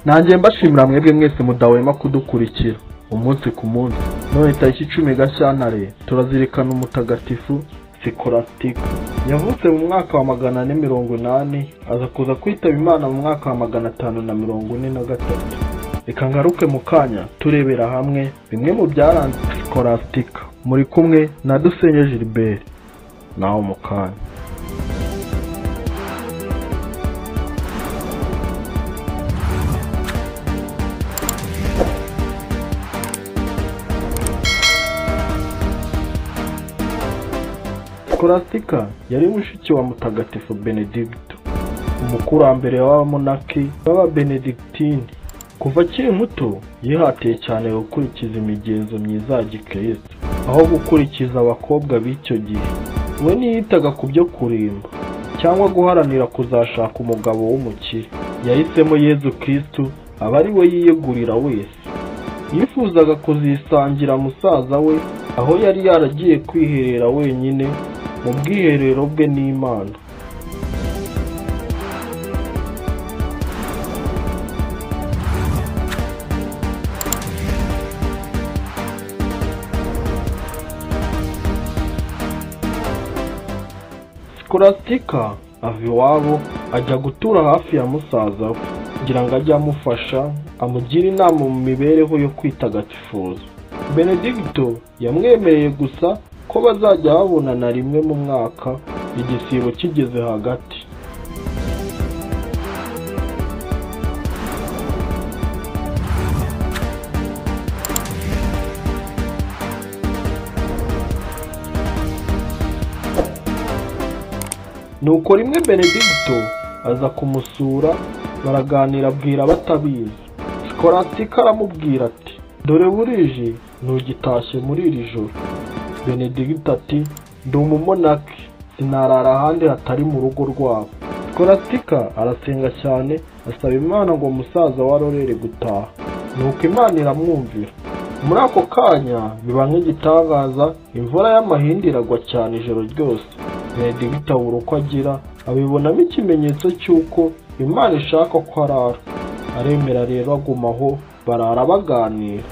Nanjye mbashimira mwebwe mwese mudahwema kudukurikira umunsi ku munsi. None tariki 10 Gashyantare turazirikana umutagatifu Sikolastika. Yavutse mu mwaka wa 480 aza kuza kwitaba Imana mu mwaka wa 543. Reka ngaruke mu kanya turebera hamwe bimwe mu byaranze Sikolastika. Muri kumwe na Dusenge Gilbert. Naho mu kanya. Sikolastika yari mushiki wa Mutagatifu Benedicto, umukurambere w'abamonaki b'Ababenedictini. Kuva akiri muto yihatiye cyane gukurikiza imigenzo myiza ya gikristo, aho gukurikiza abakobwa b'icyo gihe. We ntiyitaga ku byo kurimba cyangwa guharanira kuzashaka umugabo w'umukire. Yahisemo Yezu Kristo aba ari we yiyegurira wese. Yifuzaga kuzisangira musaza we aho yari yaragiye kwiherera wenyine mu bwiherero bwe n'Imana. Sikolastika ava iwabo ajya gutura hafi ya musaza we kugira ngo ajye amufasha, amugire inama mu mibereho yo kwitagatifuza. Benedicto yamwemereye gusa ko bazajya babonana rimwe mu mwaka igisibo kigeze hagati. Nuko rimwe Benedicto aza kumusura, baraganira abwira batabizi. Sikolastika aramubwira ati: "Dore burije ntugitashye muri iri joro." Benedicto ati: "Ndi umumonaki, sinarara ahandi hatari mu rugo rwabo." Sikolastika arasenga cyane asaba Imana ngo musaza we arorere gutaha. Nuko Imana iramwumvira. Muri ako kanya biba nk'igitangaza, imvura y'amahindi iragwa cyane ijoro ryose. Benedicto abura uko agira, abibonamo ikimenyetso cy'uko Imana ishaka ko arara. Aremera rero aguma aho, barara baganira.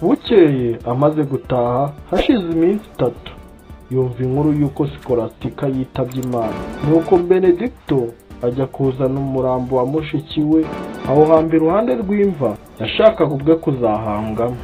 Bukeye amaze gutaha hashize iminsi 3 yumva inkuru y'uko Sikolastika yitabye Imana. Nuko Benedicto ajya kuzana umurambo wa mushiki we awuhamba iruhande rw'imva yashakaga ubwe kuzahambwamo.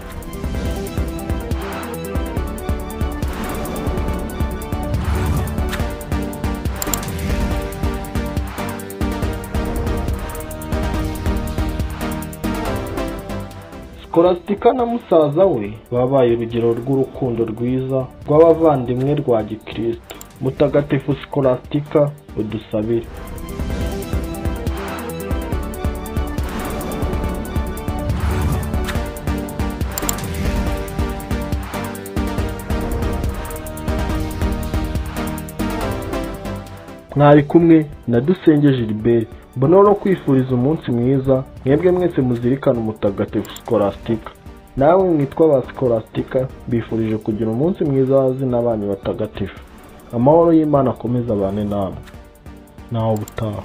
Sikolastika na musaza we babaye urugero rw'urukundo rwiza rw'abavandimwe rwa gikristo. Mutagatifu Sikolastika, udusabire. Mwari kumwe na Dusenge Gilbert. Mbona no kwifuriza umunsi mwiza mwebwe mwese muzirikana umutagatifu Sikolastika. Nawe mwitwa ba Sikolastika, bifurije kugira umunsi mwiza w'abazina banyu batagatifu. Amahoro y'Imana akomeze abane namwe. Naho ubutaha.